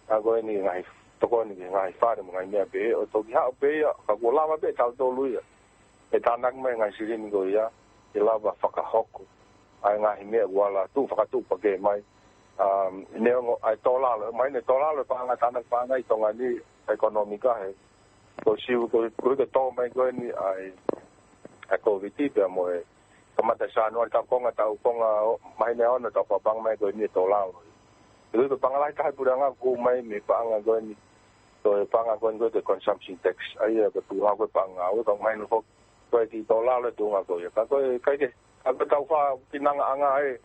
ʻA ko eni ngaahi tokoni ki he ngaahi fale mo e ngaahi meʻa pē. ʻO toki haʻu pē ia, ka kuo lava pē tautolu ia. ʻE tānaki mai ngaahi silini ko ia, ʻe lava fakahoko ʻa e ngaahi meʻa kuo ala tuʻu fakatuʻupakē mai. Um, neongo ʻa e tōlalo, mai ne tōlalo e paʻanga tānaki paʻanga ʻi Tonga ni, ʻekonōmika he. Ko siu, ko, ko e tō mai ko eni ʻa e, ʻa e Covid pea mo e. Kamata Sānuali tau konga, tau konga, ʻo, mai ne ona tau paʻanga mai ko eni ʻe tōlalo. Ko e paʻanga lahi taha e puleʻanga ʻoku mai mei he paʻanga ko eni. Ko e paʻanga ko eni ko e consumption tax. ʻA ia ko e tuʻu hake ko e paʻanga. ʻOku ʻikai mahino ko, ko e kiʻi tōlalo e tuʻunga ko ia. Ka ko e, ʻikai ke, ka ko e tau fakaʻinangaʻanga ē.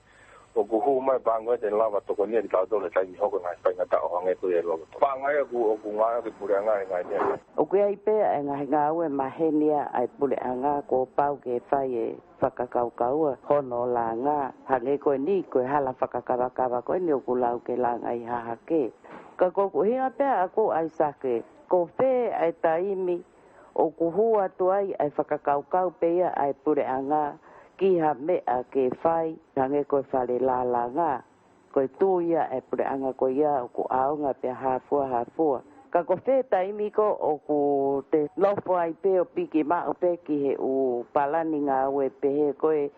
ʻOku hū mai paʻanga ko e te ne lava tokonia kitautolu he taimi hoko ngaahi faingataʻa ʻo hangē ko ia ʻi loto. Paʻanga ia ʻoku, ʻoku ngāueʻaki ʻe he puleʻanga he ngaahi meʻa. ʻOku ʻi ai pē ʻa e ngaahi ngāue maheni ia ʻa e puleʻanga kuo pau ke fai e fakakaukau ʻa hono langa, hangē ko eni, ko e hala fakakavakava ko eni ʻoku lau ke langa ʻi Hahake. Ka ko ʻeku ʻuhinga pē ʻaʻaku ʻAisake, ko fē ʻa e taimi ʻoku hū atu ai ʻa e fakakaukau pē ia ʻa e puleʻanga ki ha meʻa ke fai, hangē ko e fale lālanga. Ko e tui ia ʻa e puleʻanga ko ia ʻoku ʻaonga pea hāfua hāfua. Ka ko fē taimi ko ē ʻoku te nofo ai pē ʻo piki maʻu pē ki he ʻū palani ngāue pehē ko ē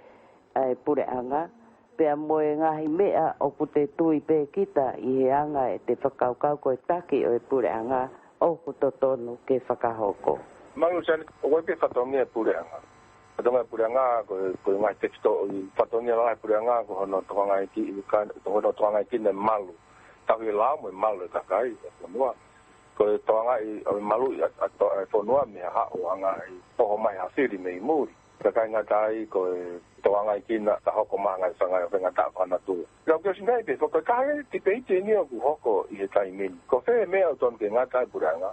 ʻa e puleʻanga, pea mo e ngaahi meʻa ʻoku te tui pē kita ʻi he anga ʻete fakakaukau ko e taki ʻo e puleʻanga ʻoku totonu ke fakahoko. Mālō Siani, ʻoku ʻi ai pē fatongia e puleʻanga. Fatongia e puleʻanga, ko e, ko e ngaahi tefitoʻi fatongia lalahi e puleʻanga, ko hono tokangaʻi ki, ka, ko hono tokangaʻi ki he malu. Tauhi e lao mo e malu e kakai ʻo e fonua. Ko e tokangaʻi ʻo e maluʻi ʻa, ʻa, ʻa e fonua mei ha haʻu ʻa e ngaahi toho mai ha fili mei muli. Ka ʻikai ngata ai ko e tokangaʻi ki na ka hoko mai ha ngaahi faingataʻa fakanatula. Ka ʻoku ʻosi ngai pē, ko e taha e tipeiti eni ʻoku hoko ʻi he taimi ni. Ko fē meʻa ʻoku totonu ke ngata ai e puleʻanga.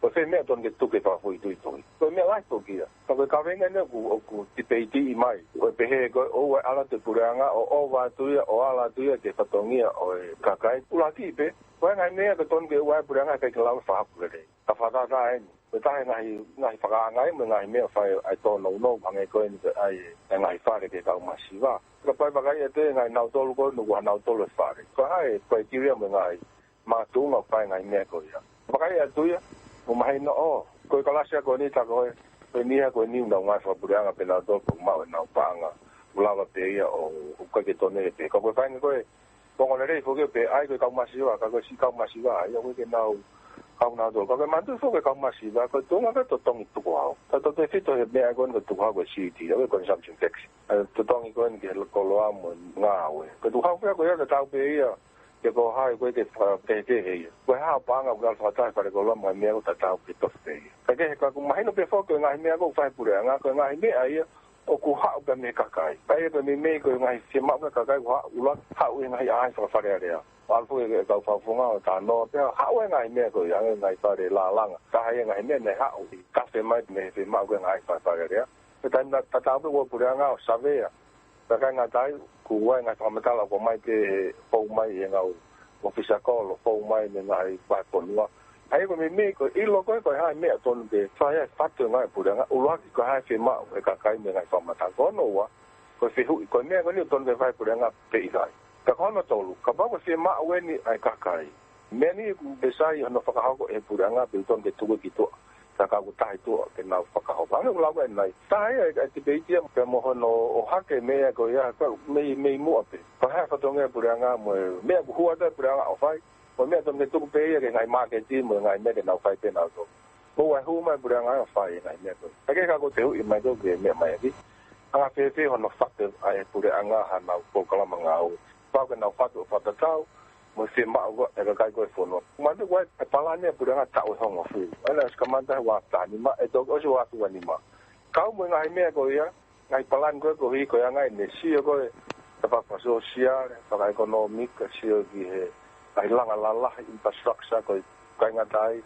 Ko fē meʻa ʻoku totonu ke tuku ke fakafoʻituitui. Ko e meʻa lahi foki ia. Ka ko e kaveinga eni ʻoku, ʻoku tipeitiʻi mai. Ko e pehē ko e ʻoua ʻe ala atu e puleʻanga ʻo ʻova atu ia, ʻo ala atu ia ki he fatongia ʻo e kakai. ʻUluaki pē, ko e ngaahi meʻa ʻoku totonu ke ʻoua ʻe puleʻanga ʻikai ke lava fakahaofi lelei. Ka fakatātā eni. Ko e taha e ngaahi, ngaahi fakaangaʻi mo e ngaahi meʻa fai ai tō nounou, hangē ko eni ko e ʻai e ngaahi fale ki he kau masiva. Ka pai vakai atu e ngaahi nautolu ko ē ʻoku ʻi ai nautolu e fale. Ko e hā e criteria mo e ngaahi makatuʻunga ʻoku fai e ngaahi meʻa ko ia. Vakai atu ia, ʻo mahino ʻo, ko e kalasi ia ko eni tā ko ē, ko eni ia ko eni ʻoku nau ngāue fakapuleʻanga pē nautolu ʻoku maʻu ʻenau paʻanga. ʻOku lava pē ia ʻo, ʻoku ʻikai ke tonu ia pē. Ka ko e feinga ko ē, ko e ongo lelei foki pē, ʻai ko e kau masiva, ka ko e siʻi kau masiva, ia ko ē ke nau, kau nautolu. Ka ko e manatuʻi foki e kau masiva, ko e tuʻunga ko e totongi tukuhau. Tautautefito he meʻa ko eni ko e tukuhau ko e C U T, ia ko e consumption tax. ʻA e totongi ko eni ki he koloa mo e ngāue. Ko e tukuhau pē ko ia tatau pē ia, ke ko hai ko e ke fakakehekehe ia. Ko e hā e paʻanga ʻoku ʻalu fakataha e fale koloa mo e meʻa ʻoku tatau ke tofi pē ia. Ka kehe ka ʻoku mahino pē foki ko e ngaahi meʻa ʻoku fai ʻe he puleʻanga, ko e ngaahi meʻa ia, ʻoku haʻu pē mei he kakai. Pea ko e meimei ko e ngaahi fiemaʻu mei he kakai ʻoku haʻu ʻuluaki haʻu ʻi he ngaahi ʻaʻahi fakaFale Alea. ʻO ʻalu foki e kau fakafofonga ʻo talanoa pea haʻu e ngaahi meʻa ko ia, ngaahi fale lālanga. Taha ia e ngaahi meʻa ne haʻu ʻi tafe mai mei he fiemaʻu ko e ngaahi fakaFale Alea. Pea taimi tatau pē ʻoku ʻi ai e puleʻanga ʻo savea. Pea ʻikai ngata ai, ʻoku ʻi ai e ngaahi fakamatala ʻoku ʻomai pē he fou mai ʻe he ngaahi ʻōfisa kolo, fou mai mei he ngaahi vahefonua. ʻA ia ko e meimei ko e ʻilo ko ē, ko e hā e meʻa totonu ke fai ai e fatu e ngāue ʻa e puleʻanga, ʻuluaki ko e hā e fiemaʻu ʻa e kakai mei he ngaahi fakamatala. Ko hono ua, ko e fehuʻi, ko e meʻa ko eni ʻoku totonu ke fai ʻe he puleʻanga pe ʻikai. Ka ko hono tolu, kapau ko e fiemaʻu eni ʻa e kakai. Meʻa ni ʻoku pesai hono fakahoko ʻe he puleʻanga pea ʻoku totonu ke tuku ki tuʻa. Ka ka ʻoku tahi tuʻa ke nau fakahoko. Hangē ʻoku lau ʻanenai. Taha ia e tipeiti ia pea mo hono ʻohake meʻa ko ia, ka mei, mei muʻa pē. Ko e hā e fatongia e puleʻanga mo e meʻa ʻoku hua atu e puleʻanga ʻo fai. Ko e meʻa totonu ke tuku pē ia ki he ngaahi māketi mo e ngaahi meʻa ke nau fai pē nautolu. Ko e hū mai e puleʻanga ʻo fai e ngaahi meʻa ko ē. Ka ke ka ko e fehuʻi mai ko ē ki he meʻa mai ʻaki. Anga fēfē hono fatu ʻe he puleʻanga haʻanau polokalama ngāue. Pau ke nau fatu ʻo fakatatau mo e fiemaʻu ko ē ʻa e kakai ko ē e fonua. Manatuʻi ko e palani e puleʻanga taʻu ʻe hongofulu. ʻA ia naʻe ʻosi kamata he ua afe taha nima, ʻe toki ʻosi ua afe ua nima. Kau mo e ngaahi meʻa ko ia, ngaahi palani ko ē koeʻuhi ko e anga ʻene sio ko ē ki he fakafasosia, fakaʻekonōmika, sio ki he ngaahi langa lalahi, infrastructure, ko e kāinga tai,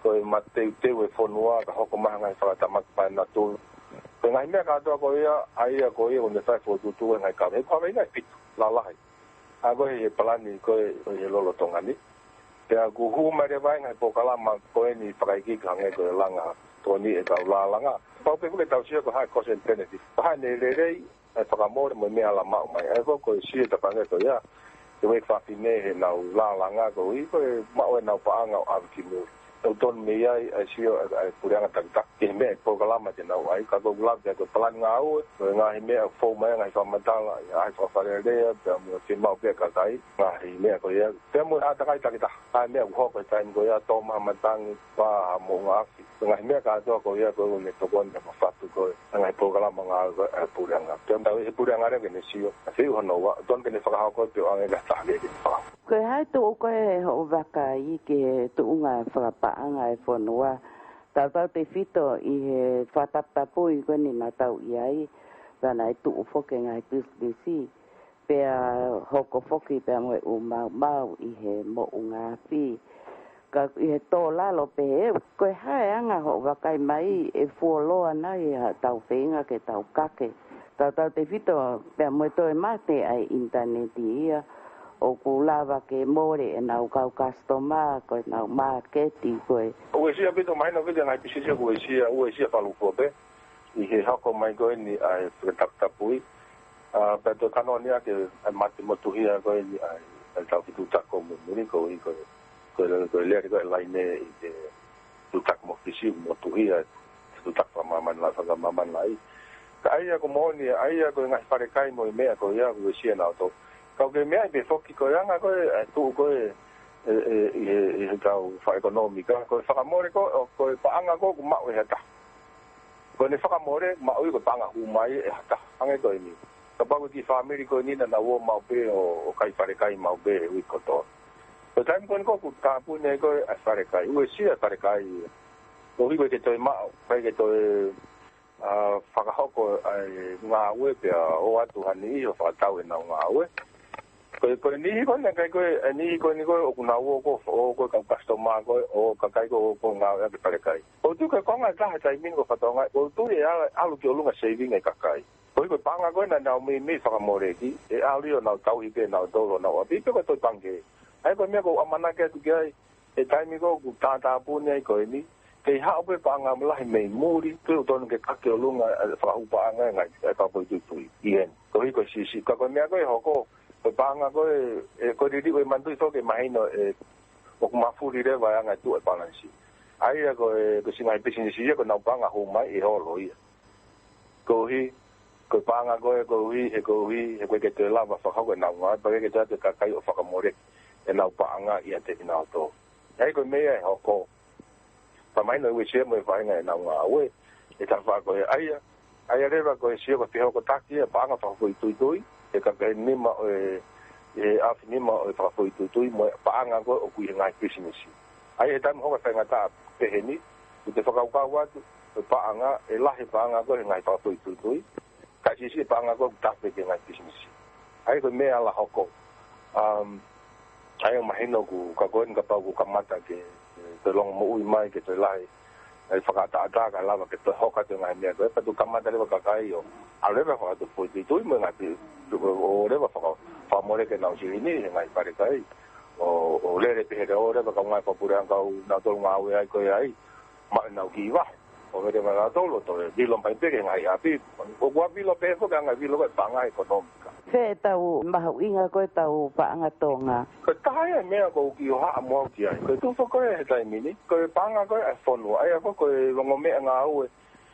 ko e mateuteu e fonua, ka hoko mai ha ngaahi fakatamaki paenatulu. Ko e ngaahi meʻa kātoa ko ia, ʻa ia ko ia ʻoku ne fai e fokotuʻutuʻu e ngaahi kaveinga, ngaahi kaveinga ʻe fitu lalahi. ʻA ia ko e palani ko ē ʻo e lolotonga ni. Pea ʻoku hū mai leva e ngaahi polokalama ko eni fakaikiiki hangē ko e langa tokoni ʻa e kau lālanga. Pau pē ʻoku ke tau sio ko e hā e cost and benefit. Ko e hā ʻene lelei, ʻa e fakamole mo e meʻa ʻe ala maʻu mai. ʻA ia ko e sio atu hangē ko ia. Ke wek fafine heʻenau lālanga koeʻuhi ko e maʻu ʻenau paʻanga ʻo ʻave ki mui. ʻOku totonu mei ai ʻa e sio ʻa e, ʻa e puleʻanga takitaha ki he meʻa e polokalama te nau ʻai, ka ʻoku lava pē ko e palani ngāue, ko e ngaahi meʻa ʻoku fou mai, ngaahi fakamatala, ʻa e fakafalelea, pea mo e fiemaʻu pē ʻa e kakai, ngaahi meʻa ko ia, pea mo e ʻātakai takitaha, ʻa e meʻa ʻoku hoko he taimi ko ia, tō mai ha matangi, pā ha moʻunga afi, ko e ngaahi meʻa kātoa ko ia, ko ʻene tokoni ke mafatu ko e, ʻa e ngaahi polokalama ngāue ko ē ʻa e puleʻanga. Pea mo e puleʻanga leva ke ne sio, ʻa e fiu hono ua, totonu ke ne fakahoko pē ʻo ʻoange ki ha taha kehe ke fakahoko. Ko e hā e tuʻu ko ē hoʻo vakai ki he tuʻunga fakapaʻanga e fonua, tautautefito ʻi he fakataputapui ko eni naʻa tau ʻi ai, pea naʻe tuʻu foki e ngaahi pisinisi, pea hoko foki pea mo e ʻū maumau ʻi he moʻunga afi. Ka ʻi he tō lalo pehē, ko e hā e anga hoʻo vakai mai ʻe fuoloa nai haʻatau feinga ke tau kake. Tautautefito pea mo e toe mate ʻa e ʻinitaneti ia, ʻoku lava ke mole ʻenau kau customer, ko ʻenau māketi, ko e. Uesia pito mahino pito ngaahi pisinisi ʻoku uesia, uesia fakalūkufua pē, ʻi he hoko mai ko eni ʻa e fakataputapui. ʻA, pea toe kanoani ʻaki ʻa e mate motuhia ko eni ʻa e, ʻa e taʻu ki tuʻutaki mo muli koeʻuhi ko e, ko e, ko e lele ko e laine ʻi he tuʻutaki mo Fisi motuhia, tuʻutaki fakamāmani lahi, fakamāmani lahi. Ka ʻa ia ko e moʻoni, ʻa ia ko e ngaahi falekai mo e meʻa ko ia, uesia nautolu. Ka ʻoku ke meaʻi pē foki ko e anga ko ē, ʻa e tuʻu ko ē, ʻe, ʻe, ʻi he, ʻi he kau fakaʻekonōmika, ko e fakamole ko, ʻo, ko e paʻanga ko ē ʻoku maʻu ʻe ha taha. Ko ʻene fakamole, maʻu ia ko e paʻanga hū mai ʻe ha taha. Hangē ko eni. Kapau ko e kiʻi fāmili ko eni naʻa nau ō maʻu pē ʻo, ʻo kai falekai maʻu pē he uike kotoa. Ko e taimi ko eni ko ē ʻoku tāpuni ai ko ē ʻa e falekai. Uesia e falekai. Koeʻuhi ko e ʻikai ke toe maʻu, ʻikai ke toe, ʻa, fakahoko ʻa e ngāue pea ō atu ha niʻihi ʻo fakatau ʻenau ngāue. Ko e, ko e niʻihi ko eni, kakai ko ē, e niʻihi ko eni ko ē ʻoku nau ō ko ē, ō ko ē kau customer ko ē, ʻo kakai ko ē ʻoku ngāueʻaki e falekai. ʻOku tuʻu ko e konga ʻe taha he taimi ni ko e fatongia, ʻoku tuʻu ia ʻalu ki ʻolunga saving e kakai. Koeʻuhi ko e paʻanga ko ē naʻa nau meimei fakamoleki, ʻe ʻalu ia ʻo nau tauhi pē nautolu honau ʻapi, pe ko e toʻi pangikē. ʻA ia ko e meʻa ʻoku ou ʻamanaki atu ki ai, he taimi ko ē ʻoku tātāpuni ai ko eni, kei haʻu pē paʻanga lahi mei muli, pea ʻoku totonu ke kake ʻolunga e fakahū paʻanga e ngaahi, e fakafoʻituitui. ʻI heni. Koeʻuhi ko e siʻisiʻi, ka ko e meʻa ko ē ʻe hoko, ko e paʻanga ko ē, ʻe, ko e liliu e manatuʻi foki e mahino ʻe, ʻoku mafuli leva e anga e tuʻu e palanisi. ʻA ia ko e, ko e siʻi ngaahi pisinisi ia ko ʻenau paʻanga hū mai ʻe holo ia. Koeʻuhi, ko e paʻanga ko ē, koeʻuhi, he koeʻuhi, he ʻoku ʻikai ke toe lava fakahoko ʻenau ngāue, pea ʻikai ke toe ʻatu e kakai ʻo fakamoleki ʻenau paʻanga ʻiate kinautolu. ʻA ia ko e meʻa ia ʻe hoko. Pea mahino ʻe uesia mo e faʻahinga ʻenau ngāue, ʻe tafa ko ē ʻa ia, ʻa ia leva ko e sio ko e fehokotaki e paʻanga fakafoʻituitui, ʻe kaka e nima ʻo e, ʻe afe nima ʻo e fakafoʻituitui, mo e paʻanga ko ē ʻoku ʻi he ngaahi pisinisi. ʻA ia he taimi hoko e faingataʻa pehē ni, ʻoku te fakakaukau atu, ko e paʻanga, ʻe lahi e paʻanga ko ē he ngaahi fakafoʻituitui, kae siʻisiʻi e paʻanga ko ē ʻoku tafe ki he ngaahi pisinisi. ʻA ia ko e meʻa ʻe ala hoko. Um, ʻA ia mahino ʻoku ka ko eni kapau ʻoku kamata ke, ke toe longomoʻui mai, ke toe lahi e fakaʻataʻatā kae lava ke toe hoko atu e ngaahi meʻa ko ē, pea toki kamata leva e kakai ʻo ʻalu leva fakatupu foʻituitui mo e ngaahi pi-, ʻo leva faka-, fakamoleki ʻenau silini he ngaahi falekai. ʻO, ʻo lele pē he ʻo leva kau ngāue fakapuleʻanga ʻoku nau tolu ngāue ai ko ē ai, maʻu ʻenau kiʻi vahe. ʻO mele mai nautolu ʻo toe vilo mai pē ki he ngaahi ʻapi. ʻOku ʻa vilo pē foki ʻa e ngaahi vilo ko e paʻanga ʻekonōmika. Fē ʻetau mahuʻinga ko ʻetau paʻanga Tonga? Ko e taha ia e meʻa ʻoku ou kiʻi hohaʻa mo au ki ai. Ko e tuʻu foki ko ē he taimi ni, ko e paʻanga ko ē ʻa e fonua, ʻa ia foki ko e ongo meʻangāue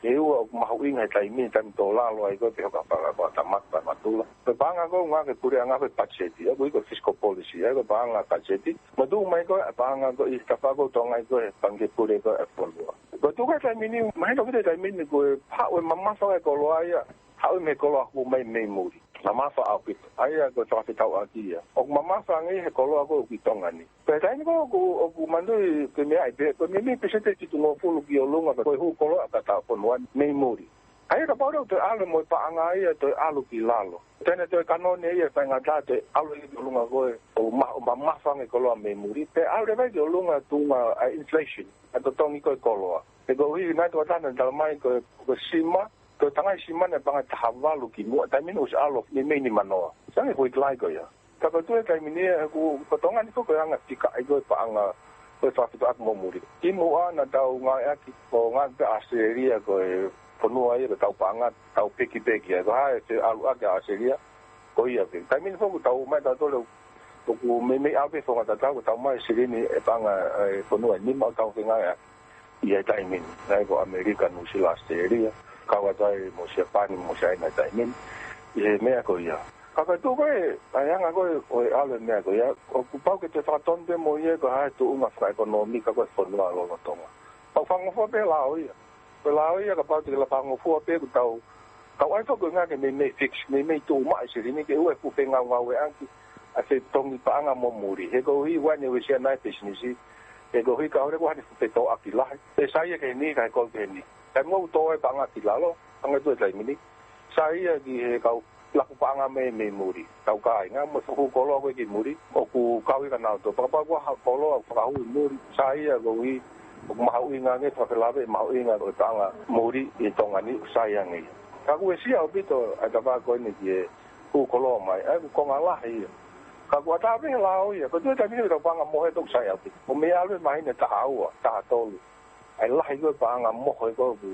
ʻe ua ʻoku mahuʻinga he taimi ni, taimi tō lalo ai ko ē pe hoko ha paʻanga ko ē ʻa Tamaki, Paʻanga Natula. Ko e paʻanga ko ē ʻoku ngāueʻaki ʻe he Puleʻanga ko e patiseti, ʻa ia ko e fiscal policy, ʻa ia ko e paʻanga patiseti. Mo tuʻu mai ko ē ʻa e paʻanga ko ē ʻi he tafaʻaki ʻo Tonga ʻi he Pangikē Pule ko ē ʻa e fonua. Ko e tuʻu ko ē he taimi ni, mahino ʻaupito he taimi ni ko e haʻu e mamafa e koloa ia, haʻu mei he koloa hū mai mei muli. Mamafa ʻaupito. ʻA ia ko e fakafetauʻaki ia. ʻOku mamafa ange ia he koloa ko ē ʻoku ʻi Tonga ni. Pea he taimi ko ē ʻoku, ʻoku manui ke meaʻi pē, ko e meimei peseti ʻe fitungofulu ki ʻolunga ko e hū koloa ʻa e fonua ni mei muli. ʻA ia kapau leva ʻoku toe ʻalu mo e paʻanga ia, toe ʻalu ki lalo. Toe ne toe kanone ia, faingataʻa toe ʻalu ia ki ʻolunga ko ē, ʻo ma-, ʻo mamafa ange koloa mei muli. Pea ʻalu leva ia ki ʻolunga tuʻunga ʻa e inflation, ʻa e totongi ko ē koloa. He koeʻuhi naʻe toʻatā naʻe tala mai ko e, ko e sima, ko e tangai sima naʻe paʻanga ʻe taha valu kimuʻa, taimi ni ʻosi ʻalu meimei nimanoa. Sai ange foʻi kilai ko ia. Ka ko e tuʻu he taimi ni ʻoku, ko Tonga ni foki ko e anga fika ʻa e ko e paʻanga, ko e fakafetuʻuʻaki mo muli. Kimuʻa naʻa tau ngāueʻaki, ʻo ngāueʻaki pē ʻa ʻAositelēlia ko e fonua ia ko ʻetau paʻanga, tau pekipeki ai. Ko e hā e ʻalu ʻaki ʻa ʻAositelēlia, ko ia pē. Taimi ni foki tau mai tautolu, ʻoku meimei ʻalu pē founga tatau, ko ʻetau mai silini ʻe paʻanga ʻe fonua ʻe nima ʻoku tau fengāueʻaki ʻi he taimi ni. ʻA ia ko ʻAmelika, Nuʻusila, ʻAositelēlia, kau atu ai mo Siapani, mo Siaina he taimi ni. ʻI he meʻa ko ia. Ka ko e tuʻu ko ē, ʻa e anga ko ē ʻo e ʻalu e meʻa ko ia, ʻoku pau ke toe fakatonu pē mo ia ko e hā e tuʻunga fakaʻekonōmika ko ē ʻa e fonua lolotonga. Pau fakangofua pē lao ia. Ko e lao ia kapau te ke lava fakangofua pē ʻoku tau, tau ʻai foki ko e ngaahi meimei fix, meimei tuʻu mai silini ke ʻoua ʻe fuʻu fengaungaueʻaki ʻa e fetongi paʻanga mo muli. He koeʻuhi ʻoku ʻi ai ʻene uesia ʻa e pisinisi. He koeʻuhi ka ʻoua ʻe ko ha ni fuʻu fetōʻaki lahi. Pea sai ia ki heni, kae kole ki heni. Taimi ʻoku tō ai paʻanga ki lalo, hangē ko e tuʻu he taimi ni. Sai ia ki he kau laku paʻanga mei, mei muli. Tau kāinga mo e fuʻu koloa ko ē ki muli, ʻoku kau ia kia nautolu. Kapau ko ha koloa ʻoku fakahū ʻi muli, sai ia koeʻuhi ʻoku mahuʻinga ange, fakafelaveʻi mahuʻinga ʻo e paʻanga muli ʻi Tonga ni, sai ange ia. Ka ʻoku uesia ʻaupito ʻa e tafaʻaki ko eni ki he hū koloa mai, ʻa ia ʻoku konga lahi ia. Ka ʻoku ʻatā pē he lao ia, ko e tuʻu he taimi ni ʻoku tau paʻanga mohe toku sai ʻaupito. ʻO mei ʻalu e māhina ʻe taha ua, taha tolu, ʻa e lahi ko ē paʻanga mohe ko ē ʻoku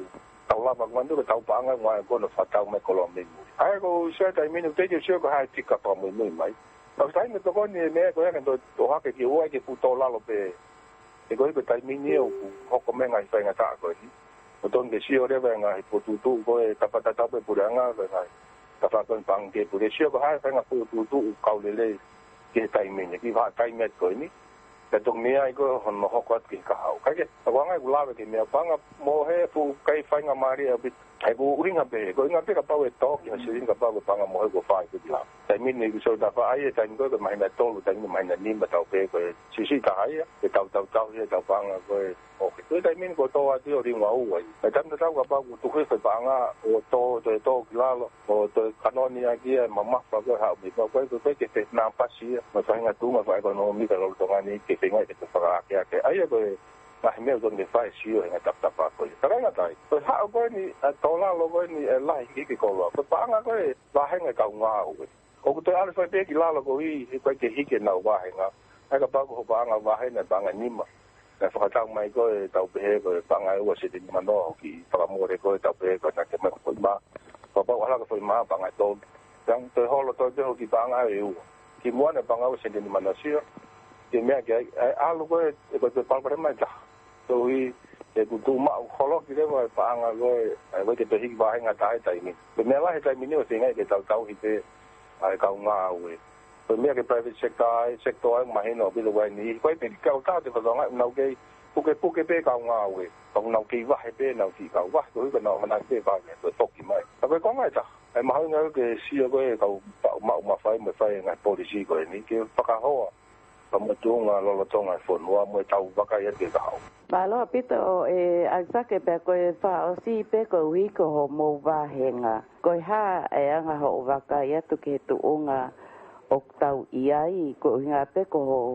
tau lava, ko ʻetau paʻanga ʻoku ngāueʻaki ko ē ʻo fakatau mai koloa mei muli. ʻA ia ʻoku ou sio he taimi ni, ʻoku teʻeki ke u sio ko e hā e fika fakamuimui mai. Ka ʻoku sai ange tokoni e meʻa ko ē ke toe ʻohake ke ʻoua ʻe fuʻu tō lalo pē. He koeʻuhi ko e taimi ni ʻoku hoko mai e ngaahi faingataʻa ko eni. ʻOku totonu ke sio leva e ngaahi fokotuʻutuʻu ko ē, tapa tatau pē puleʻanga, ko e ngaahi tafaʻaki ko eni Pangikē Pule, sio ko e hā e faʻahinga fokotuʻutuʻu kau lelei ki he taimi ni, ki he vahaʻa taimi atu ko eni. Pea toki meʻa ai ko ē hono hoko atu ki he kahaʻu. Kae kehe, ʻoku ou hanga ʻeku lave ki he meʻa paʻanga mohe, fuʻu kai faingamālie ʻaupito. He ko e ʻuhinga pē, ko e ʻuhinga pē kapau ʻe tō ki ha silini kapau ko e paʻanga mohe kuo fai ko ē ki lalo. Taimi ni ʻoku sio tafaʻaki e taimi ko ē, ko e māhina ʻe tolu, taimi ni māhina ʻe nima, tau pehē ko e siʻisiʻi taha ia, ʻe tau, tau, tau ia, tau paʻanga ko ē. ʻOku ʻi he taimi ni kuo tō atu ʻo liunga ua ia. He taimi tatau kapau kuo tuku hifo e paʻanga ʻo tō, toe tō ki lalo, ʻo toe kanone ʻaki ia e mamafa ko ē haʻu mei, ko e, ko e, ko e ke te nāpasi ia mo e faʻahinga tuʻunga fakaʻekonōmika lolotonga ni ke feinga ke toe fakaakeake. ʻA ia ko e ngaahi meʻa ʻoku totonu ke fai e sio he ngaahi tapatafaʻaki ko ia. Fakaʻuhinga tai, ko e haʻu ko eni ʻa e tō lalo ko eni e lahi hiki koloa, ko e paʻanga ko ē vāhenga e kau ngāue. ʻOku toe ʻalu fai pē ki lalo koeʻuhi he ʻikai ke hiki ʻenau vāhenga. ʻA ia kapau ko hoʻo paʻanga vahe naʻe paʻanga ʻe nima, naʻe fakatau mai ko ē, tau pehē ko e paʻanga ʻe ua sēniti nimanoa, ʻoku fakamole ko ē, tau pehē ko e naʻa ke mai ko e foʻi mā. Kapau ʻe ʻalu ko e foʻi mā, paʻanga ʻe tolu. Pea toe holo toe pē hoʻo kiʻi paʻanga ʻe ua. Kimuʻa naʻe paʻanga ʻe ua sēniti nimanoa, sio ki he meʻa ki ai, ʻa e ʻalu ko ē, ʻe ko e toe palopalema ʻe taha. Koeʻuhi he kuo tuʻu maʻu, holoki leva e paʻanga ko ē, ʻa ia ʻoku ʻikai ke toe hiki vāhenga taha he taimi ni. Ko e meʻa lahi he taimi ni ʻoku feinga ke tau tauhi pē ʻa e kau ngāue. Ko e meʻa ki he private sector ai, sector ai, mahino ʻaupito ʻoku ʻi ai e niʻihi, ʻoku ʻi ai pē kiʻi kautaha ʻoku te fakatokangaʻi ʻoku nau kei pukepuke pē kau ngāue. Pea ʻoku nau kei vahe pē ʻenau kiʻi kau vahe, koeʻuhi ko ʻenau ʻamanaki pē ʻe vahe, ko e foki mai. Ka ko e konga ʻe taha, ʻa e mahuʻinga ia ke sio ko ē e kau maʻu, maʻu mafai mo e fai e ngaahi policy ko eni ke fakahoa pea mo e tuʻunga lolotonga e fonua mo ʻetau vakai atu ki he kahaʻu. Mālō ʻaupito ʻe ʻAisake, pea ko e fakaʻosi pē koeʻuhi ko hoʻomou vāhenga. Ko e hā e anga hoʻo vakai atu ki he tuʻunga ʻoku tau ʻi ai, ko e ʻuhinga pē ko hoʻo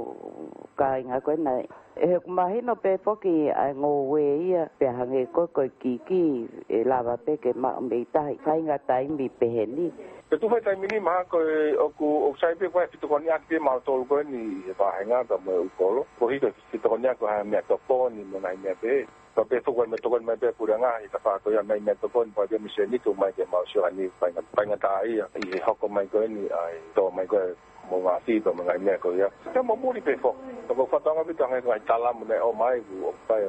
kāinga ko ena. He ʻoku mahino pē foki ʻa e ngoue ia, pea hangē ko e, ko e kiki, ʻe lava pē ke maʻu mei tahi, faʻahinga taimi pehē ni. Ko e tuʻu he taimi ni mahalo ko e ʻoku, ʻoku sai pē ko e fetokoniʻaki pē mautolu ko eni he vāhenga pea mo e ʻū kolo. Koeʻuhi ko e fetokoniʻaki ko e hā e meʻatokoni mo e ngaahi meʻa pehē. Pea pehē foki ʻoku ʻi ai e meʻatokoni mai pē ʻa e puleʻanga ʻi he tafaʻaki ko ia, ʻomai e meʻatokoni pea pehē mei Seniti ʻomai ke mau sio ʻanai fainga-, faingataʻaʻia ʻi he hoko mai ko eni ʻa e tō mai ko ē moʻunga afi pea mo e ngaahi meʻa ko ia. Pea mo muli pē foki. Pea ko e fakatokanga ʻaupito ʻa e ngaahi, ngaahi talamu naʻe ʻomai kuo ʻosi fai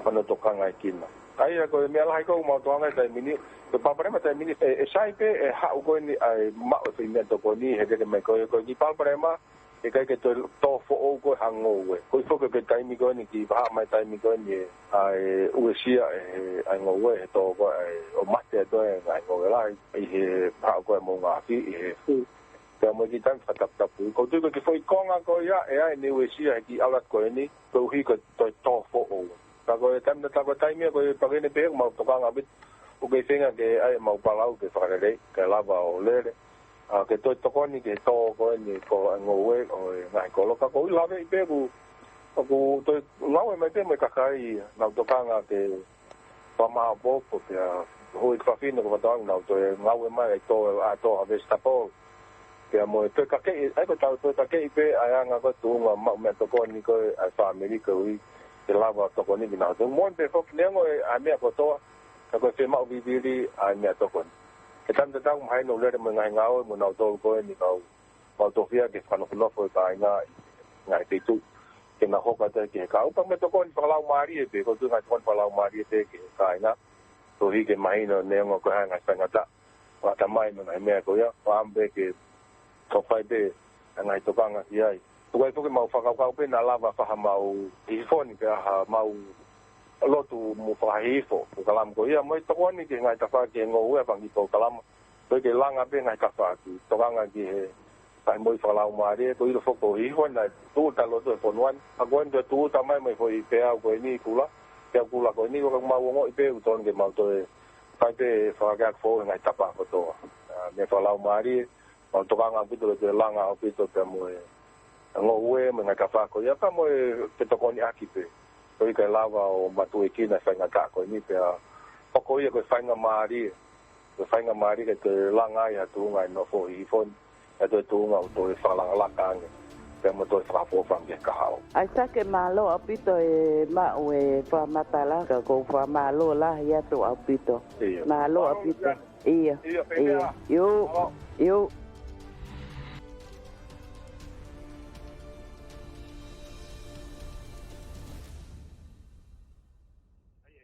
hono tokangaʻi kinaua. ʻA ia ko e meʻa lahi ʻoku mau tokanga he taimi ni, ko e palopalema he taimi ni, ʻe, ʻe sai pē ʻe haʻu ko eni ʻa e maʻu e foʻi meʻatokoni he lele mai ko ē, ko e kiʻi palopalema, ʻe ʻikai ke toe tō foʻou ko ē ha ngoue. Ko e foki ko e taimi ko eni ki he vahaʻa mai taimi ko eni ʻe, ʻa e uesia ʻe, ʻa e ngoue he tō ko ē ʻo mate atu e ngaahi ngoue lahi ʻi he vahaʻa ko ē moʻunga afi ʻi he fū. Pea mo e kiʻi taimi fakataputapu. ʻOku ou tui ko e kiʻi foʻi konga ko ia ʻe ʻai ʻene uesia he kiʻi ʻalu atu ko eni, koeʻuhi ko e toe tō foʻou. Ka ko e taimi tatau ko e taimi ia ko e pehē ni pē ʻoku mau tokanga ʻaupito. ʻOku kei feinga ke ʻai ʻemau palau ke fakalelei, ke lava ʻo lele. ʻA, ke toe tokoni ki he tō ko eni ko e ngoue ʻo e ngaahi kolo. Ka ʻoku ou laveʻi pē ʻoku, ʻoku toe ngāue mai pē mo e kakai ia, nau tokanga ke fakamaʻopoʻopo pea hoi fafine ko Matau nau toe ngāue mai ʻa e tō, ʻa e tō ʻa e vegetable. Pea mo e toe kakeʻi, ʻa ia ko e tau toe kakeʻi pē ʻa e anga ko e tuʻunga maʻu meʻatokoni ko ē ʻa e fāmili koeʻuhi ke lava ʻo tokoni kinautolu. Moʻoni pē foki neongo e ʻa e meʻa kotoa, ka ko e fiemaʻu vivili ʻa e meʻatokoni. He taimi tatau mahino lele mo e ngaahi ngāue mo nautolu ko eni kau mau tofia ke fakanofonofo e kāinga ʻi he ngaahi feituʻu ke nau hoko atu ki he kahaʻu. Pea mo e tokoni fakalaumālie pē, ʻoku ou tui ngaahi tokoni fakalaumālie pē ki he kāinga. Koeʻuhi ke mahino neongo ko e hā e ngaahi faingataʻa ʻoku ʻatamai mo e ngaahi meʻa ko ia, ʻoku ʻamu pē ke tau fai pē ʻa e ngaahi tokanga ki ai. Tuku ai foki ʻemau fakakaukau pē naʻa lava fakamaʻu hihifo ni pea ha mau lotu mo fakahihifo polokalama ko ia mo e tokoni ki he ngaahi tafaʻaki ʻo e ngoue, fanga kiʻi polokalama. Koeʻuhi ke langa pē ngaahi tafaʻaki tokanga ki he ngaahi moʻui fakalaumālie, ko e ʻilo foki ko e hihifo naʻe tūʻuta loto he fonua ni. ʻA ko eni toe tūʻuta mai mo e foʻi peau ko eni kula, peau kula ko eni, ʻoku mau ongoʻi pē ʻoku totonu ke mau toe fai pē fakaakeake foʻou he ngaahi tapa kotoa. ʻA, meʻa fakalaumālie, mau tokanga ʻaupito ke langa ʻaupito pea mo e ngoue mo e ngaahi tafaʻaki ko ia pea mo e fetokoniʻaki pē. Koeʻuhi ke lava ʻo matuʻuekina e faingataʻa ko eni pea hoko ia ko e faingamālie. Ko e faingamālie ke toe langa ai ha tuʻunga ʻi he nofo hihifo ni, ha toe tuʻunga ʻoku toe fakalakalaka ange pea mo toe fakaʻofoʻofa ange ki he kahaʻu. ʻAisake, mālō ʻaupito e maʻu e fakamatala, ka ʻoku ou fakamālō lahi atu ʻaupito. ʻIo. Mālō ʻaupito. ʻIo, ʻio, pehē ʻio, ʻio.